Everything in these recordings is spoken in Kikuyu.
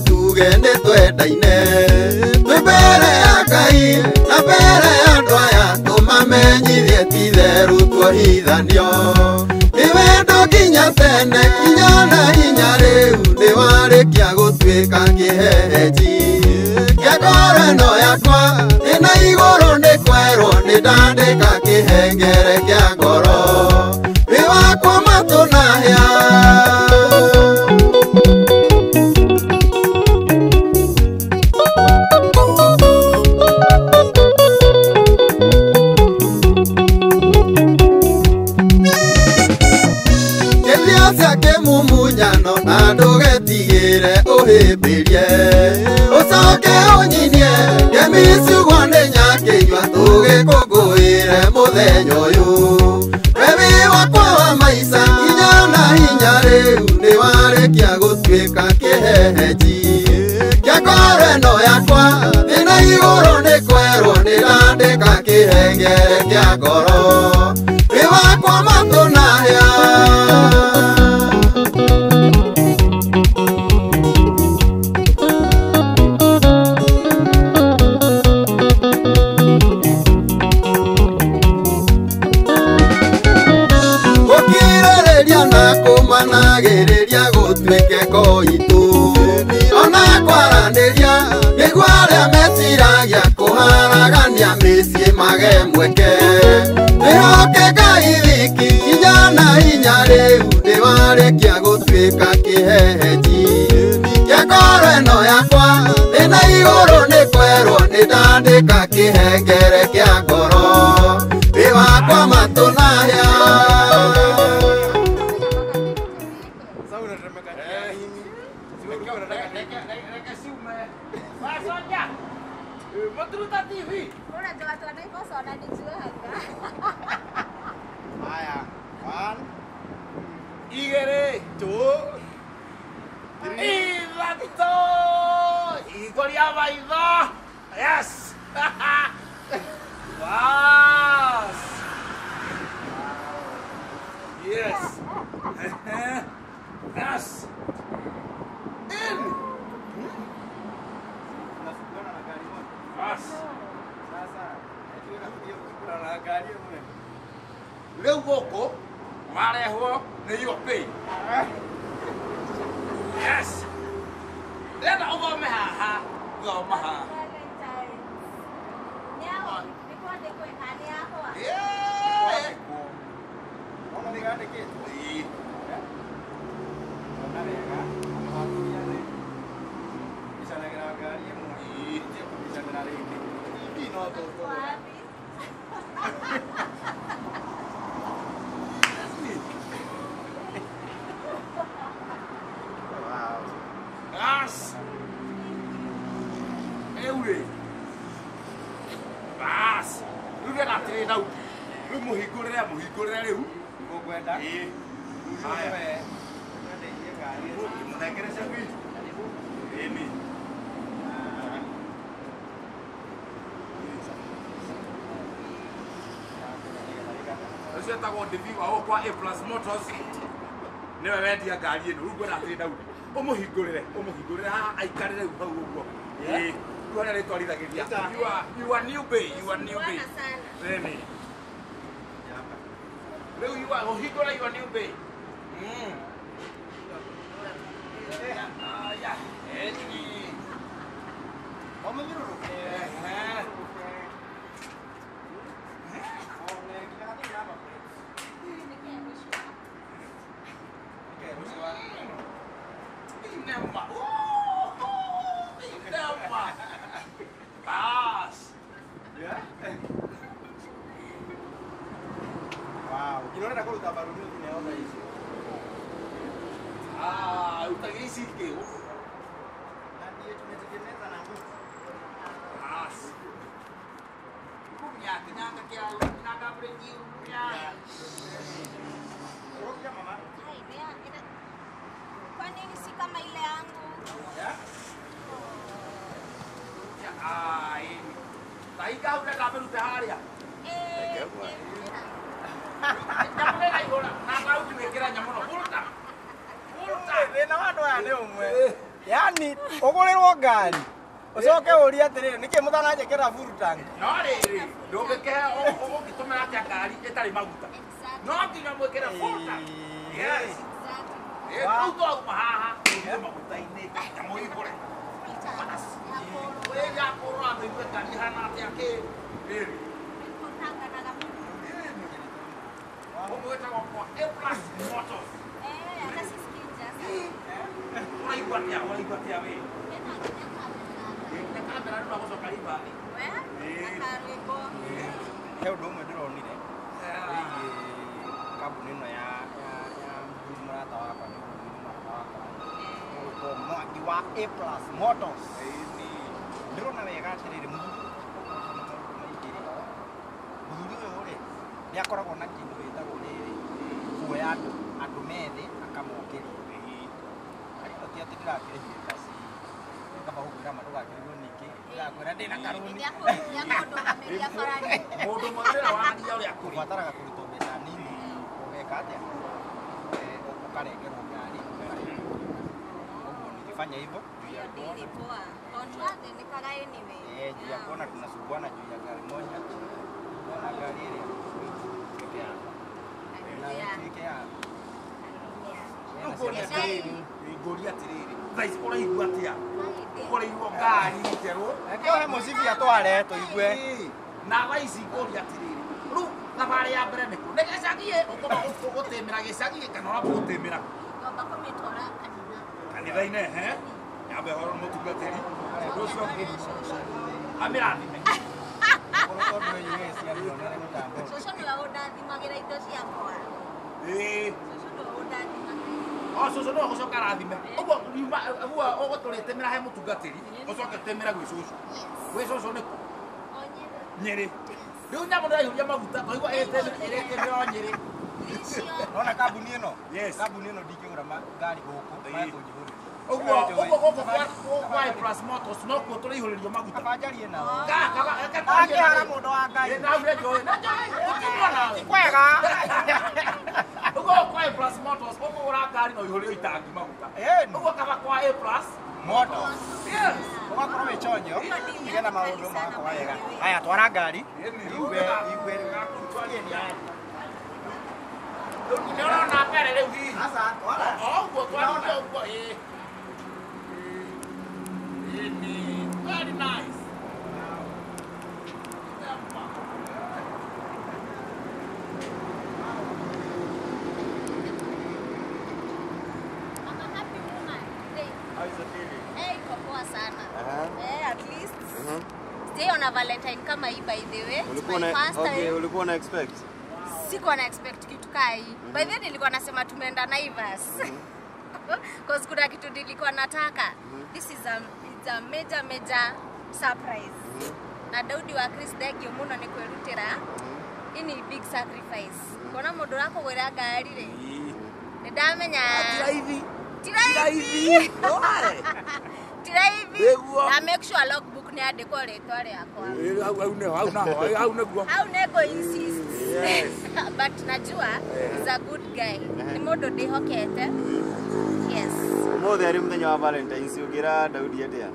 tuge nĩ twendaine twĩ mbere ya Ngai na mbere ya andũ aya tũmamenyithie ti itherũ tuohithanio nĩ wendo nginya tene nginya na hinya rĩu nĩ warĩkia gũtuĩka kĩhehenji kĩa ngoro ĩno yakwa ĩna igũrũ nĩ kwerwo nĩ ndandĩka kĩhengere kĩa ngoro wĩ wakwa matũ na hĩa. Mumunyano na ndũgetigĩre ũhĩmbĩrie ũcoke ũnyinie ngemi ciugwo nĩ nyakĩnyua tũgĩkũngũĩre mũthenya ũyũ we wĩ wakwa wa maica nginya na hinya rĩu nĩ warĩkia gũtuĩka kĩhehenji kĩa ngoro ĩno yakwa thĩna igũrũ nĩ kwerwo nĩ ndandĩka kĩhengere kĩa ngoro wĩ wakwa matũ na hĩa. Managĩrĩria gũtuĩke koitũ ona kwaranĩria nĩguo arĩa meciragia kũharagania mĩciĩ mage mweke wĩhoke Ngai wiki nginya na hinya rĩu nĩ warĩkia gũtuĩka kĩhehenji kĩa ngoro ĩno yakwa thĩna igũrũ nĩ kwerwo nĩ ndandĩka kĩhengere kĩa ngoro wĩ wakwa matũ na hĩa. Haya, 1, 2, 3, 4, yes. Wow. Yes. Yes. In. Rĩu gũkũ warehwo nĩ UP. Yes. Ndĩrenda ũthome haha, thoma haha. Yes. Eure. Bas. Rĩu ndĩrenda atĩrĩ Daudi. Rĩu mũhingũrĩre rĩu. Ngũkwenda. Ĩĩ. Haya. Mũnengere cabi. Ĩni. Ũcio etagwo Ndivi wa gũkũ kwa A Plus Motors. Nĩwe wendia ngari ĩno. Rĩu ngwenda atĩrĩ Daudi. Ũmũhingũrĩre haha aikarĩre rĩu hau ũguo. Ĩĩ. Rĩu harĩa rĩtwarithagĩria. You are new bay, you are new bay. Ĩni. Rĩu you are ũhingũre you are new bay. Aya. Ĩni. Ehe. Bas. Yeah. Wow. Inaona kũruta mbaruni nginya thaa ici. Ah, utagisi kĩ? Na ndiye tumetengeneza na nguvu. Bas. Kumya kinyanga kĩa kinanga breki ya. Rokia mama. Hai, bea, kwa nini si kama ile yangu? Yeah. Ah, Taika ũrenda harĩa. Eh. Nyamũ ĩraihũra na Daudi wĩkĩra nyamũ no. Buruta. Buruta. Thĩna wa andũ aya nĩ ũmwe. Yaani ũgũrĩrwo ngari. Ũcoke ũrie atĩrĩrĩ, nĩkĩ mũtananjĩkĩra full tank? No rĩrĩ, ndũngĩkĩhe ũngĩtũmĩra atĩa ngari ĩtarĩ maguta. No nginya mwĩkĩre full tank. Yes. Rĩu twauma haha, tũthiĩ maguta-inĩ, na mũihũre. Wĩ yakũrũra tũigue ngari ĩhana atĩa kĩ. Rĩrĩ. Ũguo wĩtagwo kwa A Plus Motors. Ũraigua atĩa? Ũraigua atĩa we? Nĩ kamera rĩu agũcoka ribathi. He ũndũ ũmwe ndĩronire wĩgiĩ kambuni ĩno ya mũrata wakwa, nĩ mũrata wakwa ũgwĩtwo Mwangi wa A Plus Motors. Ndĩrona wega atĩrĩrĩ, mũthuri ũyũ na maũndũ maingĩ rĩ, mũthuri ũyũ rĩ nĩ akoragwo na kĩndũ gĩtagwo rĩrĩ, kuoya andũ methĩ akamokĩria. Arĩa ti atĩ ndĩrakĩrĩhire kaci kaba gũkwĩra ma ndũgakĩrĩhwo ningĩ, ndĩrakwĩra ndĩna karũni. Mũndũ mwega waragia ũrĩa kũrĩ. Ũbataraga kũrutwo mbeca nini, ũgeka atĩa? Ũkarengerwo ngari. Ũguo nikifanya hivyo juu ya kuona juu ya kuona tunasumbuana juu ya gari moja na gari ile peke yako na peke yako. Ngũria atĩrĩrĩ, thaa ici ũraigua atĩa? Ũgũrĩirwo ngari njerũ. Reke ũhe mũcibi atware tũigue. Na thaa ici ngũria atĩrĩrĩ, rĩu thabarĩ ya mbere nĩkũ? Nĩ gĩcagi ũkũma gũtĩmĩra gĩcagi kana ũramba gũtĩmĩra? Ngomba kũmĩtwara kanitha. Kanitha-inĩ, he? Nyambe horo mũtungatĩri. Ũndũ ũcio ũngĩ amĩrathime. Cũcũ nĩwe ũndathimagĩra indo ciakwa. Cũcũ nĩwe ũndathimagĩra. O cũcũ nĩwe ũgũcoka arathime. Ũguo ũguo ũgũtũrĩtĩmĩra he mũtungatĩri, ũcoke ũtĩmĩre gwĩ cũcũ. Gwĩ cũcũ nĩkũ? O Nyĩrĩ. Nyĩrĩ. Rĩu nyamũ ndĩraihũria maguta, twaigua ĩrĩtĩmĩra o Nyĩrĩ. Nona kambuni ĩno? Yes. Kambuni ĩno ndingĩgũra ngari gũkũ, mekũnjihũrĩria. Ũguo ũguo gũkũ kwa A Plus Motors no kuo tũraihũrĩrio maguta. Kaba njarie nao. Ka ka Akĩhara mũndũ wa Ngai. Na ure njoĩ, na njoĩ, gũtirĩ nawe. Ti kwega. Ũguo kwa A Plus Motors ũkũgũra ngari no ũihũrĩrio itangi maguta. Ũguo kaba kwa A Plus Motors. Yes. Ũgakorwo wĩ chonjo nĩgetha maũndũ magakorwo wega. Haya, twara ngari. Igue igue. Nĩ ũrona mbere rĩu hihi. Aca, twara. O ũguo twarire ũguo ĩĩ. Very nice. I'm a happy woman today. How is the feeling? Iko poa sana. At least stay on a Valentine kama hii by the way. It's my first time. Ulikuwa na expect? Sikuwa na expect kitu kaa hii. By the way nilikuwa nasema tumeenda Naivas. Cause kuna kitu nilikuwa nataka. This is a it's a major major surprise. Na Daudi wa Chris thengio muno nĩ kwĩrutĩra. Hii ni big sacrifice. Kuona mũndũ ũrakũgũrĩra ngari rĩ, nĩ ndamenya Tiraithi. Tiraithi. Tiraithi. Nĩguo. Na make sure logbook nĩ yandĩkwo rĩtwa rĩakwa. Hau nĩho, hau naho, hau nĩguo. Hau nĩngũ insist. Yes. But najua he's a good guy. Nĩ mũndũ ndĩhokete. Yes. Ũmũthĩ arĩ mũthenya wa Valentine's, ũngĩra Daudi atĩa?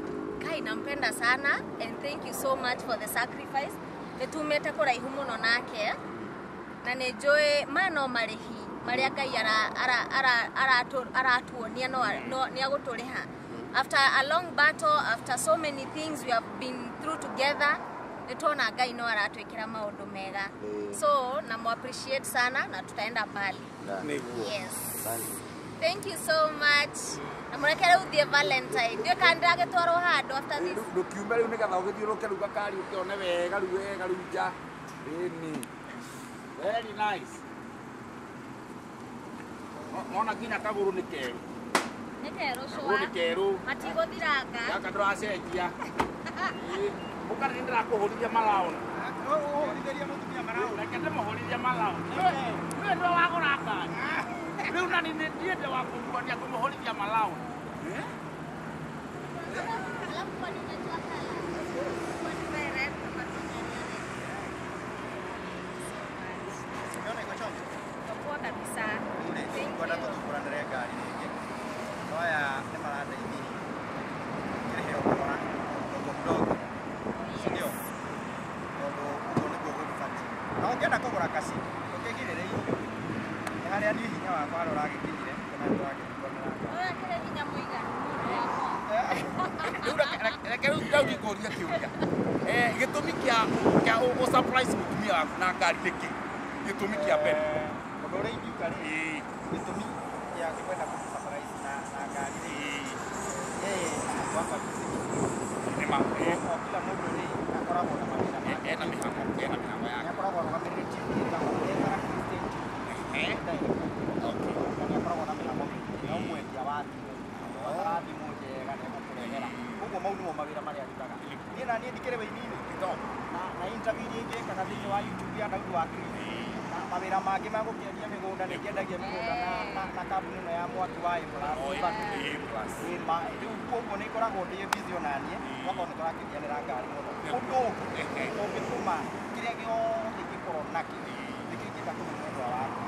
Kai nampenda sana and thank you so much for the sacrifice. Nĩ tumĩte kũraihu mũno nake na nĩ njũĩ maya no marĩhi marĩa Ngai aratuonia no nĩ agũtũrĩha. After a long battle, after so many things we have been through together, nĩ tuona Ngai no aratwĩkĩra maũndũ mega. So namu appreciate sana na tutaenda mbali. Nĩguo. Yes. Thank you so much. Na mũreke rĩu thiĩ Valentine. Ndiũĩ kana ndĩragĩtwarwo handũ after this. Ndũkiume rĩu nĩgetha ũgĩthiũrũke rĩu gakari ũkĩone wega rĩu wega rĩu nja. Ĩni. Very nice. Nona nginya kagũrũ nĩ kerũ. Nĩ kerũ Kagũrũ cũa. nĩ kerũ. Matigũthiranga. Gaka ndũracenjia. Ũka nĩ ndĩrakũhũrithia maraũni. Ũhũrithĩrie mũtumia maraũni. Reke ndĩmũhũrithie maraũni. Nĩwe nĩwe wagũra ngari. Rĩu na nĩ ndiende wa kũmuonia kũmũhũrithia maraũni. Alafu kwani unajua kala? Kwani wewe red kama tunaelewana. Umeona iko chonjo? Poa kabisa. Rĩu rĩ, Thank ngwenda you. tũthuranĩre ngari rĩngĩ. No aya nĩ marandeithirie. kĩa ũ surprise mũtumia waku na ngari nĩkĩ? Gĩtũmi kĩa mbere. Ũndũ ũrĩa ingiuga rĩ, gĩtũmi gĩa kwenda kũmũ surprise na ngari rĩ, yeye anakuanga busy. Nĩ ma. O kila mũndũ rĩ akoragwo na mawĩra make. Ena mĩhang'o yake. Nĩakoragwo arũgamĩrĩire timu ĩtagwo Ezra Christian TV. Okay. Na nĩakoragwo na mĩhang'o mĩingĩ, no mwendia wa thimũ, batara thimũ njega nĩegũkũrehera. Koguo mau nĩmo mawĩra marĩa arutaga. Niĩ na niĩ ndikĩrĩ wĩini-inĩ na interview iria ingĩkaga thĩinĩ wa YouTube ya Daudi wa Chris, na mawĩra mangĩ ma gũkĩendia mĩgũnda, nĩngĩendagia mĩgũnda na kambuni ĩno ya Mwaki wa A Plus. Rĩu koguo nĩ ngoragwo ndĩ busy ona niĩ, twakorwo nĩ tũrakĩgianĩra ngari mũno. Ũndũ ũngĩ ũngĩtũma kĩrĩa gĩothe ingĩkorwo nakĩo nĩkĩo ingĩenda kũhe mwendwa wakwa.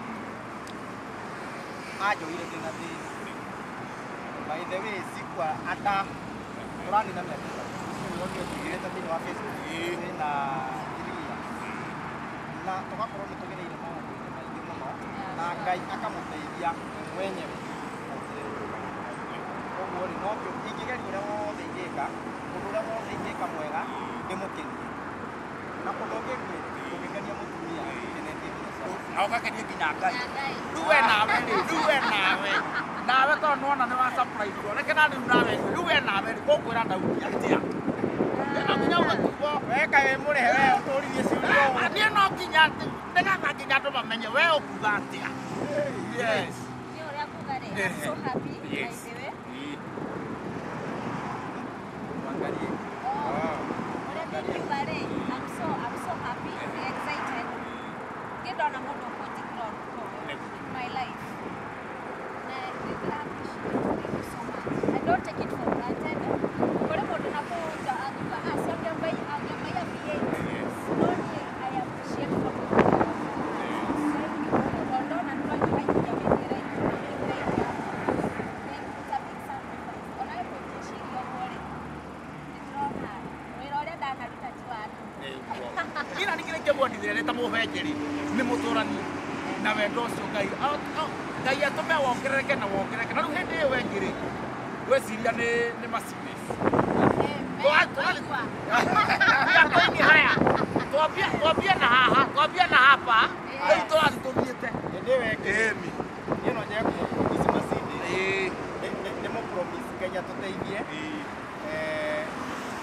Anjoire ndĩna thĩna. By the way, sikwa ata tũranina mĩaka 3. Ũcio tũigĩrĩte thĩinĩ wa Facebook na 3 years. Na tũgakorwo nĩ tũgereire maũndũ-inĩ maingĩ mũno na Ngai akamũteithia mwenyewe. Koguo rĩ, nokĩo ingĩgeria ũrĩa wothe ingĩka, ũndũ ũrĩa wothe ingĩka mwega ndĩmũkenie. Na ũndũ ũngĩ ngwĩre, ũngĩkenia mũtumia ũkenetie nginya ciana. Na ũgakenia nginya Ngai. Rĩu we nawe rĩ, rĩu we nawe. Nawe tondũ nĩwona nĩ wa surprise reke na rĩu nawe rĩu we nawe rĩ, ũkwĩra Daudi atĩa? No nginya ũgatuo. We kaĩ wĩ mũrĩhe we ũtũririe ciũria ũũ. Niĩ no nginya nĩgetha nginya andũ mamenye we ũkuga atĩa. Yes. Niĩ ũrĩa nguga rĩ, I'm so happy by the way. Mwangalie. Ũrĩa ndingiuga rĩ, I'm so happy, excited. Niĩ ndona mũndũ ũkũnjĩkĩra ũndũ ta ũyũ in my life. Na nĩ appreciate, thank you so much. I don't take it for granted. Kũrĩ mũndũ na kũu nja angiuga, ah, si angembaia V8. No niĩ, I appreciate from the bottom of my heart. Thank you. Tondũ ndona nĩtwanyihanyiihia mĩthiĩre itũ na mĩrutĩre itũ ya mũtũrĩre. Then it's a big sacrifice. Ona we kũnjĩciria ũguo rĩ, nĩndĩrona wĩra ũrĩa ndanaruta ti wa tũhũ. Ina nĩ kĩrĩa ingĩmwendithĩria nĩ ta mũbenjeri nĩ mũtũrani na wendo ũcio Ngai Ngai atũme wongerereke na wongerereke. Na rĩu hĩndĩ ĩyo ĩngĩ rĩ, ngwĩciria nĩ Mercedes. Koini haya twambie na haha, twambie na hapa, rĩu tũrathiĩ tũthiĩte. Hĩndĩ ĩyo ĩngĩ Ĩni. Niĩ no nyende kũmũ-promise Mercedes. Ndĩmũ-promise Ngai atũteithie.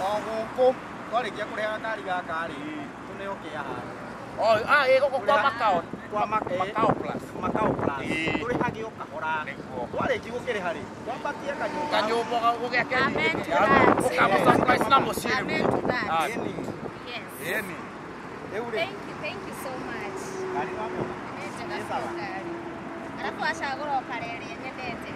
O gũkũ twarĩkia kũrĩha gakari gaka rĩ, tũneo kĩa harĩa. Oh, ah, ĩ gũkũ kwa Macau. Kwa Macau Plus. Macau Plus. Tũrĩhage o kahora. Twarĩkia gũkĩrĩha rĩ, twambatie kanyũmba. Kanyũmba gũgĩake Amen to that. Ũkama surprise na mũciĩ rĩu. Amen to that. Ĩni. Yes. Ĩni. Rĩu rĩ. Thank you so much. Ngari wamona. Nĩ njega biũ ngari. Arabu acagũra o kara ĩrĩa nyendete.